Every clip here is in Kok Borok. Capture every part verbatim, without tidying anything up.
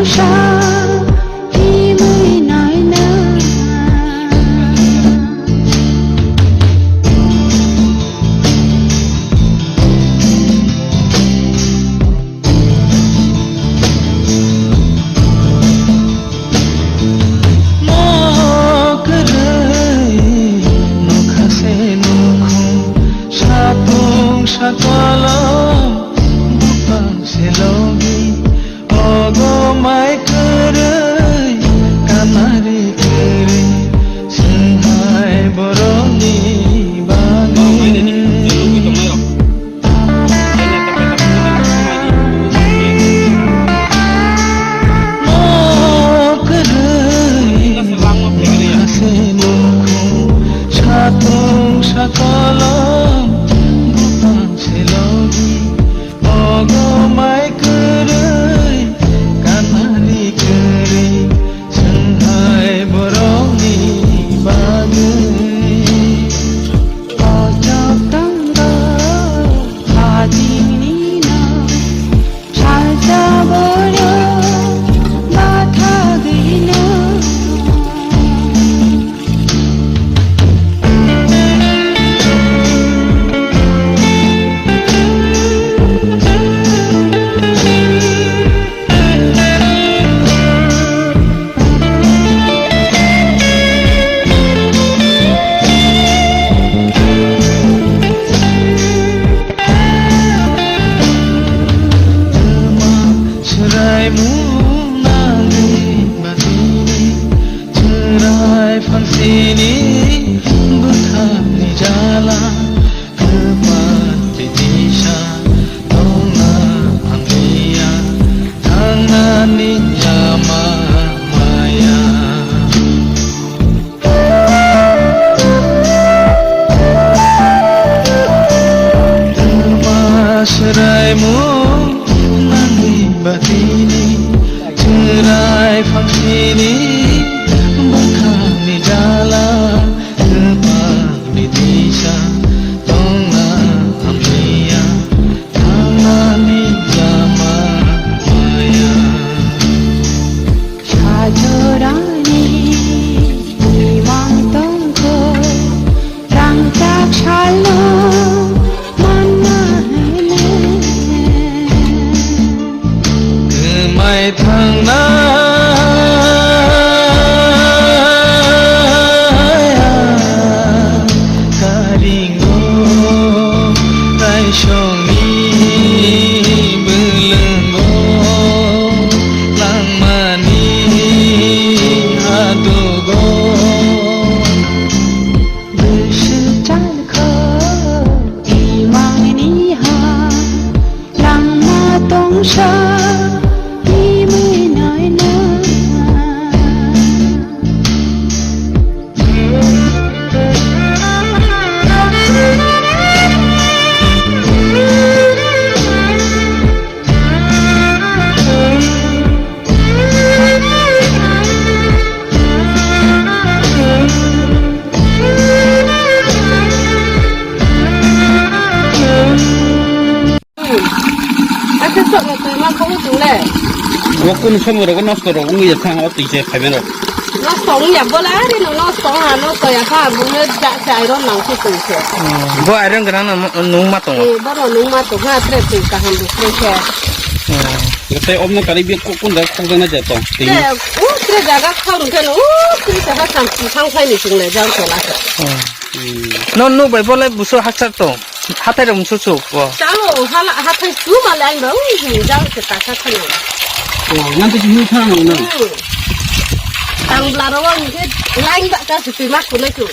Sa himwi naina. Mo kwrwi nokha se nukhung, satung sakolom buphang se logi. Ogo mai kwrwi, kanari kwrwi, swnghai borokni bagwi. Mo kwrwi, hase nukhung, satung sakolom, buphang se logi. Ogo mai kwrwi, kanani kwrwi, swnghai borokni bagwi. O chok tongo, hajini no, salsa borok, bathagwino. Chwrai mung nangwi batini, chwrai phangsini bwkhakni jala, kwpal titisa tongna hamya, thangnani lama maya. Twma swraimung nangwi batini, chwrai phangsini bwkhakni jala, kwpalni tisa tongna hamya, thangnani lama maya. Sajorani imang tongkho, rangchak salno manna hene. Kwmai thangnai karingo, raisongni bwlwngo, langmani hatugo. Bwswk chalkho imangni ha, langma tongsa himwi naina. Ate sok no twi ma khong tong le. Bo kunu somoi rogo nosto rok wngya thang o twi se phaibai rok. Nosto wngya bola ari no nosto ha nosto ya pha bung le ja se iron nang se twi se. Bo iron gana no nung ma tongo. Eh, bono nung ma tong ha tre twi kaham bu tre se. Tei obno kari bi kok kunda kok jana ja tong. Te u tre jaga khau rung khe no u tre se ha sam thang phai ni sing le jang tola se. No nuk bai bo le busu hakchar tong. Hathai rok musu chuk bo. Chalo hala hathai tu ma le ang ba u hin jang se ta sa thang. O nang tu hin thang no. Tang bla ro ang ke lain ba ka se twi ma ku le tu.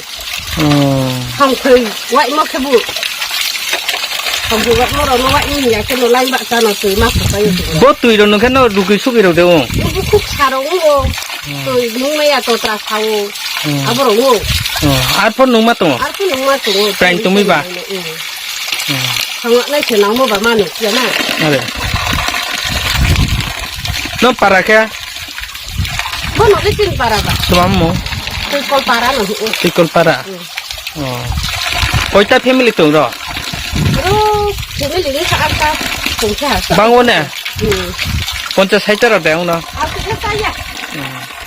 Hamkhai waimo khe bu. Hamkhai waimo rokno waimo ya khe no lain ba chano twi ma khapai o twi. Bo twi rok nung khe no rugwi sugwi rok de o. Bo khuk saro o. Twi nung maya to tra sao. Abo rok o. Ar pho nung ma tongo. Ar pho nung ma tongo. Prain tumi ba. Thangna nai se nangmo ba manu ya na. Are. No para khe. Bono le chini para ba? Tumamo? Tei kol para no huo. Tei kol para? Oh. Koita family tong ro? Ro family ni sa atta tong sa. Bango ne? Hmm. Ponchas sait ta rok de wngno. Aku khe chaya. Hmm.